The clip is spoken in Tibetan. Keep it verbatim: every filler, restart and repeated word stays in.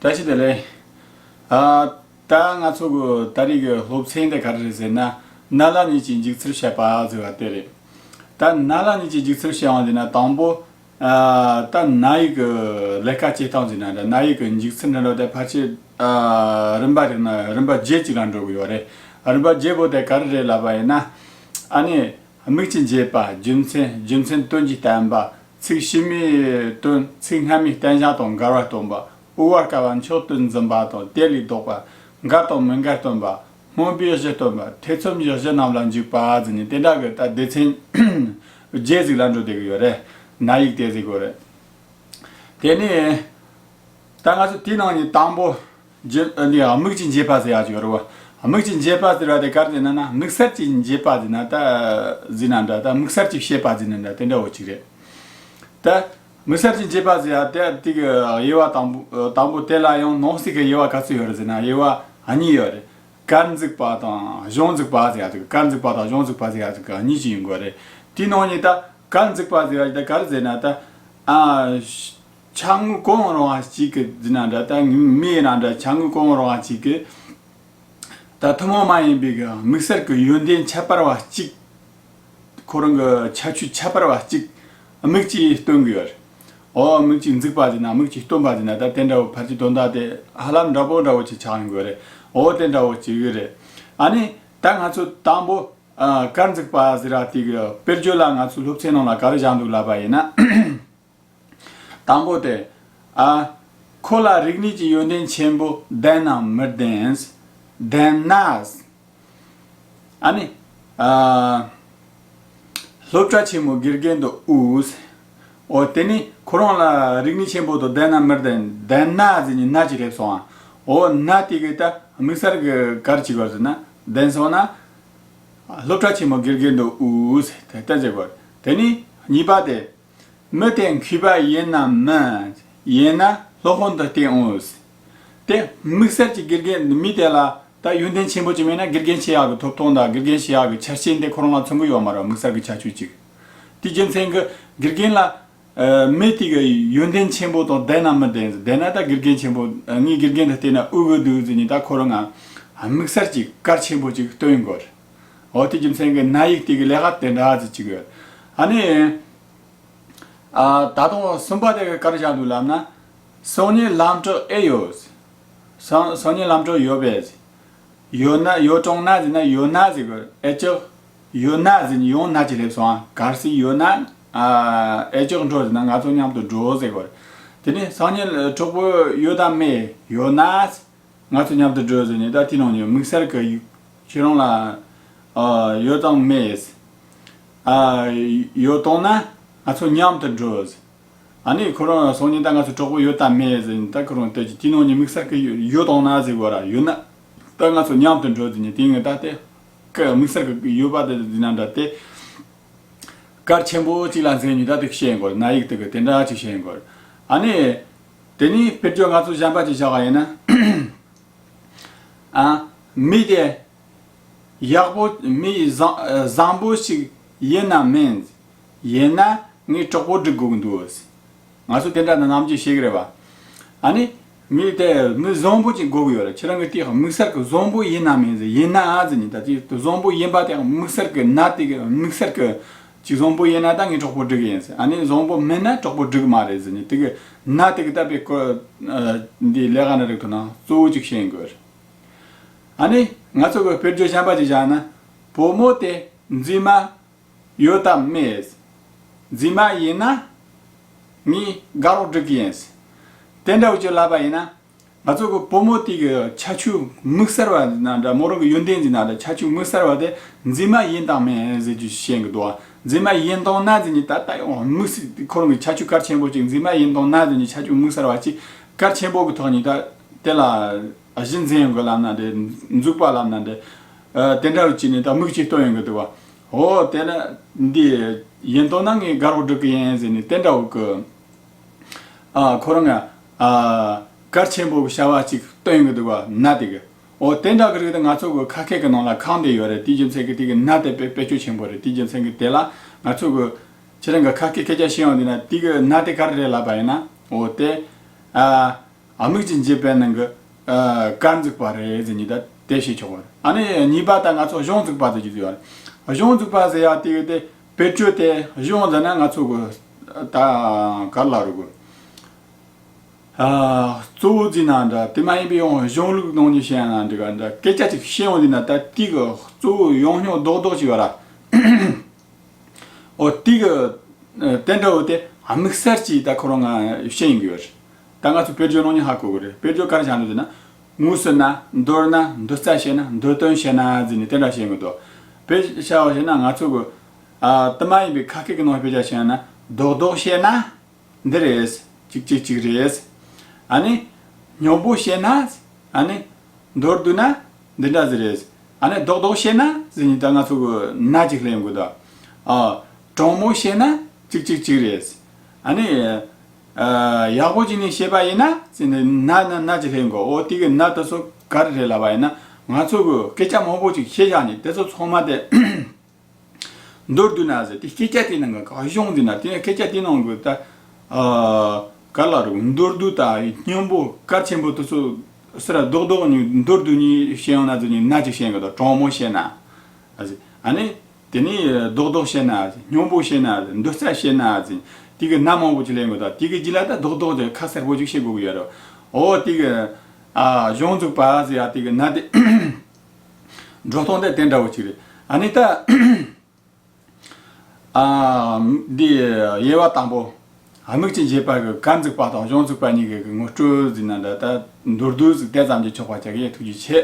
བཀྲ་ཤིས་བདེ་ལེགས། ཨ། ད་ང་ཚོ་གི་ད་རེས་ཀྱི་སློབ་ཚན་དེ་ག་རེ་རེད་ཟེར་ན། ན་ལ་གཉིས་ཀྱི་འཇུག་ཚུལ་བཤད་པ་ཟེར་བ་དེ་རེད། ད་ན་ལ་གཉིས་ཀྱི་འཇུག་ཚུལ་བཤད་པ་དེ་ན་དང་པོ། ཨ། ད་ན་ཡིག་གི་ལས་ཀ་བྱེད་སྟངས་ཟེར་ན་འདྲ། ན་ཡིག་གི་འཇུག་ཚུལ་འདྲ་འདྲ་དེ་ཕལ་ཆེར། ཨ། རིམ་པ་རིག་ན་རིམ་པ་བརྒྱད་ཅིག་ལ་འགྲོ་གི་ཡོད་རེད། རིམ་པ་བརྒྱད་པོ་དེ་ག་རེ་རེད་ལབ་པ་ཡིན་ན། ཨ་ནི། དམིགས་ཀྱིས་འབྱེད་པ། རྒྱུ་མཚན། རྒྱུ་མཚན་དོན་གྱིས་བསྟན་པ། ཚིག་ཕྱི་མའི་དོན་ཚིག་སྔ་མའི་བརྟན་བཞག་དང་འགལ་བར་སྟོན་པ། དབུ་བར་དཀའ་བ་མཆོག་ཏུ་འཛིན་པ་དང་དེ་ལས་ལྡོག་པ། འགལ་དང་མི་འགལ་སྟོན་པ། སྨོན་པའི་གཞི་སྟོན་པ། ཐེ་ཚོམ་གྱི་གཞི་རྣམས་ལ་འཇུག་པ་ཟེར་ནས་དེ་འདྲ་གི་ད་སྡེ་ཚན་བརྒྱད་ཟིག་ལ་འགྲོ་བསྡད་གི་ཡོད་རེད། ན་ཡིག་དེ་ཟིག་གོ་རེད། དེ་ནས། ད་ང་ཚོ་དེའི་ནང་ནས་དང་པོ། རྒྱུ་འདི་དམིགས་ཀྱིས་འབྱེད་པ་ཟེར་ཡག་ཅིག་ཡོད་རེད་བ། དམིགས་ཀྱིས་འབྱེད་པ་ཟེར་བ་དེ་ག་རེ་ཟེར་ན་ན། དམིགས་བསལ་གྱིས་འབྱེད་པ་ཟེར་ན་ད་ཟེར་ན་འདྲ། ད་དམིགས་བསལ་གྱིས་བཤད་པ་ཟེར་ན་འདྲ། དེ་འདྲ་བོ་ཅིག་རེད། ད་དམིགས་བསལ་གྱིས་འབྱེད་པ་ཟེར་ཡག་དེ་དེ་གི་དབྱེ་བ་དང་པོ་དང་པོ་དེ་ལ་ཡང་ནང་གསེས་ཀྱི་དབྱེ་བ་ག་ཚོད་ཡོད་རེད་ཟེར་ན། དབྱེ་བ་གཉིས་ཡོད་རེད། སྐར་འཛུགས་པ་དང་གཞུང་འཛུགས་པ་ཟེར་ཡག་ཅིག་སྐར་འཛུགས་པ་དང་གཞུང་འཛུགས་པ་ཟེར་ཡག་ཅིག་གཉིས་ཅིག་ཡིན་དགོས་རེད། དེའི་ནང་ནས་ད་སྐར་འཛུགས་པ་ཟེར་ཡག་དེ་ག་རེ་ཟེར་ན་ད། ཨ། ཆ་དངོས་གང་རུང་བ་གཅིག་གི་ཟེར་ན་འདྲ། ད་མི་ཡིན་ན་འདྲ། ཆ་དངོས་གང་རུང་བ་གཅིག་གི་ད་ཐུན་མོང་མ་ཡིན་པའི་གི་དམིགས་བསལ་གྱི་ཡོན་ཏན་ཁྱད་པར་བ་གཅིག་ཁོ་རང་གི་ཁྱད་ཆོས་ཁྱད་པར་བ་གཅིག་དམིགས་ཀྱིས་སྟོན་གི་ཡོད་རེད། འོ། དམིགས་ཀྱིས་འཛུགས་པ་ཟེར་ན། དམིགས་ཀྱིས་སྟོན་པ་ཟེར་ན་ད་དེ་འདྲ་བོ་ཕལ་ཆེར་དོན་དག་དེ་ཧ་ལམ་འདྲ་པོ་འདྲ་བོ་ཅིག་ཆགས་ཡོང་གི་ཡོད་རེད། འོ། དེ་འདྲ་བོ་ཅིག་གི་རེད། ཨ་ནི་ད་ང་ཚོ་དང་པོ། ཨ། སྐར་འཛུགས་པ་ཟེར་བ་དེ་གི་དཔེར་བརྗོད་ལ་ང་ཚོ་སློབ་ཚན་ནང་ལ་ག་རེ་བཞག་འདུག་ལབ་པ་ཡིན་ན། དང་པོ་དེ། ཨ། ཁོ་ལ་རིག་གནས་ཀྱི་ཡོན་ཏན་ཆེན་པོ་ལྡན་ནམ་མི་ལྡན། ལྡན་ན། ཨ་ནི། ཨ། སློབ་གྲྭ་ཆེན་མོའི་དགེ་རྒན་དུ་འོས། འོ། དེ་ནི་ཁོ་རང་ལ་རིག་གནས་ཆེན་པོ་དང་ལྡན་ནམ་མི་ལྡན། ལྡན་ན་ཟེར་ནས་ན་ཅིག་སླེབས་སོང་ཨ། འོ། ན་དེ་གི་ད་དམིགས་བསལ་གྱི་ག་རེ་བྱེད་དགོས་ཟེར་ན། ལྡན་སོང་ན། སློབ་གྲྭ་ཆེན་མོའི་དགེ་རྒན་དུ་འོས་ཟེར་ཏེ་ཟེར་དགོས། དེ་ནི་གཉིས་པ་དེ། མི་དེ་མཁས་པ་ཡིན་ནམ་མིན། ཡིན་ན་སློབ་དཔོན་དུ་བསྟེན་འོས། དེ་དམིགས་བསལ་གྱི་དགེ་རྒན་མི་དེ་ལ་ད་ཡོན་ཏན་ཆེན་པོ་ཅིག་མེད་ན་དགེ་རྒན་བྱེད་ཡག་གི་ཐོབ་ཐང་དང་དགེ་རྒན་བྱེད་ཡག་གི་ཆ་རྐྱེན་དེ་ཁོ་རང་ལ་མཚོན་གི་ཡོད་མ་རེད། དམིགས་བསལ་གྱི་ཁྱད་ཆོས་ཅིག་དེའི་རྒྱུ་མཚན་གྱིས་དགེ་རྒན་ལ། ཨ། མི་དེ་གི་ཡོན་ཏན་ཆེན་པོ་དང་ལྡན་ནམ་མི་ལྡན། ལྡན་ན་ད་དགེ་རྒན་ཆེན་པོ། ཨ། ངའི་དགེ་རྒན་དུ་བསྟེན་ན་འོས་གི་འདུག་ཟེར་ནས་ད་ཁོ་རང་ང་དམིགས་བསལ་གྱི་གལ་ཆེན་པོ་ཅིག་སྟོན་ཡོང་གི་ཡོད་རེད། འོ། དེའི་རྒྱུ་མཚན་གྱིས་ན་ཡིག་དེ་གི་ལས་ཀ་དེ་འདྲ་ཟིག་ཅིག་ཡོད། ཨ་ནི། ཨ། ད་དུང་གསུམ་པ་དེ་གི་ག་རེ་བཞག་འདུག་ལབ་ན། སང་ཉིན་ལམ་གྲོན་ཨེ་ཡོད། སང་སང་ཉིན་ལམ་གྲོན་ཡོད་པས། ཡོད་ན། ཡོད་དང་ན་ཟེར་ན་ཡོད་ན་ཟེར་དགོས། ཨེ་ཅག་ཡོད་ན་ཟེར་ནས་ཡང་ན་ཅིག་སླེབས་སོང་ཨ། གལ་སྲིད་ཡོད་ན། ཨ། ཨེ་ཅག་འགྲོ་ཟེར་ན་ང་ཚོ་མཉམ་དུ་འགྲོ་ཟེར་དགོས། དེ་ནས་སང་ཉིན་གྲོགས་པོ་ཡོད་དམ་མེད། ཡོད་ན། ང་ཚོ་མཉམ་དུ་འགྲོ་ཟེར་ནས་ད་དེའི་ནང་ནས་དམིགས་བསལ་གྱི་ཁྱེད་རང་ལ། ཨ། ཡོད་དམ་མེད། ཨ། ཡོད་དང་ན་ང་ཚོ་མཉམ་དུ་འགྲོ་ཟེར། ཨ་ནི་ཁོ་རང་སང་ཉིན་ད་ང་ཚོ་གྲོགས་པོ་ཡོད་དམ་མེད་ཟེར་ནས་ད་ཁོ་རང་ལྟོས་ཀྱི་དེའི་ནང་ནས་དམིགས་བསལ་གྱི་ཡོད་དང་ན་ཟེར་བ་ར། ཡོད་ན་ད་ང་ཚོ་མཉམ་དུ་འགྲོ་ཟེར་ནས་དེ་ངས་ད་དེ་གི་དམིགས་བསལ་གྱི་ཡོད་པ་དེ་ཟེར་ན་འདྲ་དེ། གལ་ཆེན་པོ་གཅིག་ལ་མཚོན་ནས་ད་དེ་བཤད་དགོས། ན་ཡིག་དེ་གི་དེ་འདྲ་ཅིག་བཤད་དགོས། ཨ་ནི། དེ་ནས་དཔེར་བརྗོད་ང་ཚོ་གཞན་པ་ཅིག་བཞག་པ་ཡིན་ན། ཨ། མི་དེ་ཡག་པོ། མི་བཟང་བཟང་པོ་ཞིག་ཡིན་ནམ་མིན། ཡིན་ན་ངས་གྲོགས་པོ་སྒྲིག་དགོས་ཀྱི་འདུག་ང་ཚོ་དེ་འདྲ་ནང་ནམ་རྒྱུན་བཤད་གི་རེད་བ། ཨ་ནི། མི་དེ་མི་བཟང་པོ་ཅིག་དགོས་ཀྱི་ཡོད་རེད། ཁྱེད་རང་གི་དེ་དམིགས་བསལ་གྱི་བཟང་པོ་ཡིན་ནམ་མིན་ཟེར། ཡིན་ན་ཨ་ཟེར་ནས་ད་དེ་བཟང་པོ་ཡིན་པ་དེ་དམིགས་བསལ་གྱི་ན་དེ་གི་དམིགས་བསལ་གྱི་ཅིག་བཟང་པོ་ཡིན་ན་ད་ངས་གྲོགས་པོ་སྒྲིག་གི་ཡིན་ཟེར། ཨ་ནི་བཟང་པོ་མིན་ན་གྲོགས་པོ་སྒྲིག་གི་མ་རེད་ཟེར་ནས་དེ་གི་ན་དེ་གི་ད་དཔེ་ཁོ། ཨ། འདི་ལས་ཀ་ནི་རིགས་ཐོག་ན་གཙོ་བོ་ཅིག་བཤད་དགོས། ཨ་ནི་ང་ཚོ་གི་དཔེར་བརྗོད་གཞན་པ་ཅིག་བཞག་ན། བུ་མོ་དེ་མཛེས་མ་ཡོད་དམ་མེད། མཛེས་མ་ཡིན་ན་ངས་དགའ་རོགས་སྒྲིག་གི་ཡིན། དེ་འདྲ་བོ་ཅིག་ལབ་པ་ཡིན་ན། ང་ཚོ་གི་བུ་མོ་དེ་གི་ཁྱད་ཆོས་དམིགས་བསལ་བ་ན་འདྲ། མོ་རང་གི་ཡོན་ཏན་ཟེར་ན་འདྲ། ཁྱད་ཆོས་དམིགས་བསལ་བ་དེ་མཛེས་མ་ཡིན་དང་མིན་ཟེར་རྒྱུ་བཤད་གི་འདུག་མཛེས་མ་ཡིན་དང་ན་ཟེར་ནས་ད་ལྟ་ཡང་དམིགས་བསལ་ཁོ་རང་གི་ཁྱད་ཆོས་གལ་ཆེན་པོ་ཅིག་མཛེས་མ་ཡིན་དང་ན་ཟེར་ནས་ཁྱད་ཆོས་དམིགས་བསལ་བ་ཅིག་གལ་ཆེན་པོ་གི་ཐོག་ནས་ད་དེ་ལ་གཞི་འཛིན་ཡོང་གི་ལབ་ན་འདྲ། འཛུགས་པ་ལབ་ན་འདྲ། ཨ། དེ་འདྲ་བྱས་ནས་ད་དམིགས་ཀྱིས་སྟོན་ཡོང་གི་འདུག་བ། འོ། དེ་ལ་འདི་ཡིན་དང་ན་ངས་དགའ་རོགས་སྒྲིག་གི་ཡིན་ཟེར་ནས་དེ་འདྲ་བོ་གི། ཨ། ཁོ་རང་ང་། ཨ། གལ་ཆེན་པོ་གི་བྱ་བ་ཅིག་སྟོན་ཡོང་གི་འདུག་བ། ན་དེ་གི། འོ། དེ་འདྲ་གི་རིགས་དེ་ང་ཚོ་གི་ཁ་སྐད་གི་ནང་ལ་ཁེངས་བསྡད་ཡོད་རེད། དེའི་རྒྱུ་མཚན་གྱིས་དེ་གི་ན་དེ་དཔེ་དཔེ་སྐྱོ་ཆེན་པོ་རེད། དེའི་རྒྱུ་མཚན་གྱིས་དེ་ལ་ང་ཚོ་གི་ཁྱེད་རང་གི་ཁ་སྐད་སྐད་ཆ་བཤད་ཡོང་དུས་ན་དེ་གི་ན་དེ་ག་རེ་རེད་ལབ་པ་ཡིན་ན། འོ། དེ། ཨ། དམིགས་ཀྱིས་འབྱེད་པའི་ནང་གི་ཨ་གར་འཛུགས་པ་རེད་ཟེར་ནས་ད་དེ་བཤད་ཆོག་པ་རེད། ཨ་ནི་གཉིས་པ་ད་ང་ཚོ་གཞུང་འཛུགས་པ་ཟེར་གྱི་ཡོད་རེད། གཞུང་འཛུགས་པ་ཟེར་ཡ་དེ་གི་དེ་བེད་སྤྱོད་དེ་གཞུང་ཟེར་ན་ང་ཚོ་གི་ད་ག་རེ་ལབ་རུང་གི་ཨ་གཙོ་བོ་ཟེར་ན་འདྲ། དེ་མ་ཡིན་པའི་ཡང་གཞུང་ལུགས་ནང་ནས་བཤད་ན་འདྲ་ག་འདྲ། སྐད་ཆ་ཅིག་བཤད་ཡོང་དུས་ན་ད་དེ་གི་གཙོ་བོ་ཡང་སྙིང་རྡོག་རྡོག་ཅིག་ཡོད་ར། འོ་དེ་གི་ཨ་དེ་འདྲ་བོ་དེ་དམིགས་བསལ་གྱིས་ད་ཁོ་རང་ང་བཤད་ཡིན་གི་ཡོད་རེད། ད་ང་ཚོ་དཔེར་བརྗོད་ནང་ནས་ཧ་གོ་གི་རེད། དཔེར་བརྗོད་ག་རེ་བྱ་འདུག་ཟེར་ན། དངོས་སུ་ན། མདོར་ན། མདོ་རྩ་བཤད་ན། མདོ་དོན་བཤད་ན་ཟེར་ནས་དེ་འདྲ་བཤད་གི་འདུག་དཔེ་བྱ་བ་བཤད་ན་ང་ཚོ་གི་ཨ་དེ་མ་ཡིན་པའི་ཁ་སྐད་ཀྱི་ནང་དཔེ་ཆ་བཤད་ན། རྡོག་རྡོག་བཤད་ན་འདི་རེད། གཅིག་གཅིག་གཅིག་རེད། ཨ་ནི་སྙོམས་པོ་བཤད་ན། ཨ་ནི་མདོར་བསྡུས་ན་འདི་འདྲ་ཟིག་རེད། ཨ་ནི་རྡོག་རྡོག་བཤད་ན་ཟེར་ནས་ད་ང་ཚོ་གི་ན་ཅིག་སླེབས་ཡོང་གི་འདུག་ཨ་དྲང་མོ་བཤད་ན་གཅིག་གཅིག་གཅིག་རེད། ཨ་ནི་ཨ་ཡག་པོ་བྱས་ནས་བཤད་པ་ཡིན་ན་ཟེར་ནས་ན་ན་ན་ཅིག་སླེབས་ཡོང་གི། འོ་དེ་གི་ན་དེ་ཚོ་ག་རེ་རེད་ལབ་པ་ཡིན་ན། ང་ཚོ་གི་སྐད་ཆ་མང་པོ་ཅིག་བཤད་བཞག་ནས་དེ་ཚོ་ཚང་མ་དེ་མདོར་བསྡུས་ན་ཟེར། དེ་སྐད་ཆ་དེ་ནང་གི་གཞུང་དེ་ན་དེ་སྐད་ཆ་དེ་ནང་གི་ད་ཨ་ག་རེ་ལབ་རུང་མདོར་བསྡུས་དང་སྙོམས་པོ་གལ་ཆེན་པོ་དེ་ཚོ་ཟེར་ར་རྡོག་རྡོག་ནས་མདོར་བསྡུས་ནས་བཤད་ཡོང་ན་ཟེར་ནས་ན་ཅིག་བཤད་གི་འདུག་དྲང་མོ་བཤད་ན་ཨ་ཟེར། ཨ་ནི་དེ་ནས་རྡོག་རྡོག་བཤད་ན་ཟེར། སྙོམས་པོ་བཤད་ན་ཟེར། མདོ་རྩ་བཤད་ན་ཟེར། དེ་གི་ན་མང་པོ་ཅིག་སླེབས་གི་འདུག་དེ་གི་རྗེས་ལ་ད་རྡོག་རྡོག་དེ་ཁ་གསལ་པོ་ཅིག་བཤད་དགོས་གི་ཡོད་རེད། འོ་དེ་གི་ཨ་གཞུང་འཛུགས་པ་ཟེར་ཡ་དེ་གི་ན་དེ། འགྲོ་སྟངས་དེ་དེ་འདྲ་བོ་ཅིག་རེད། ཨ་ནི་ད་ཨ་འདི་དབྱེ་བ་དང་པོ་དམིགས་ཀྱིས་འབྱེད་པ་གི་གར་འཛུགས་པ་དང་གཞུང་འཛུགས་པ་གཉིས་ཀྱི་ངོ་སྤྲོད་ཟེར་ན་འདྲ། ད་མདོར་བསྡུས་ཟིག་དེ་ཙམ་གྱིས་ཆོག་པ་བྱ་གི། ཐུགས་རྗེ་ཆེ།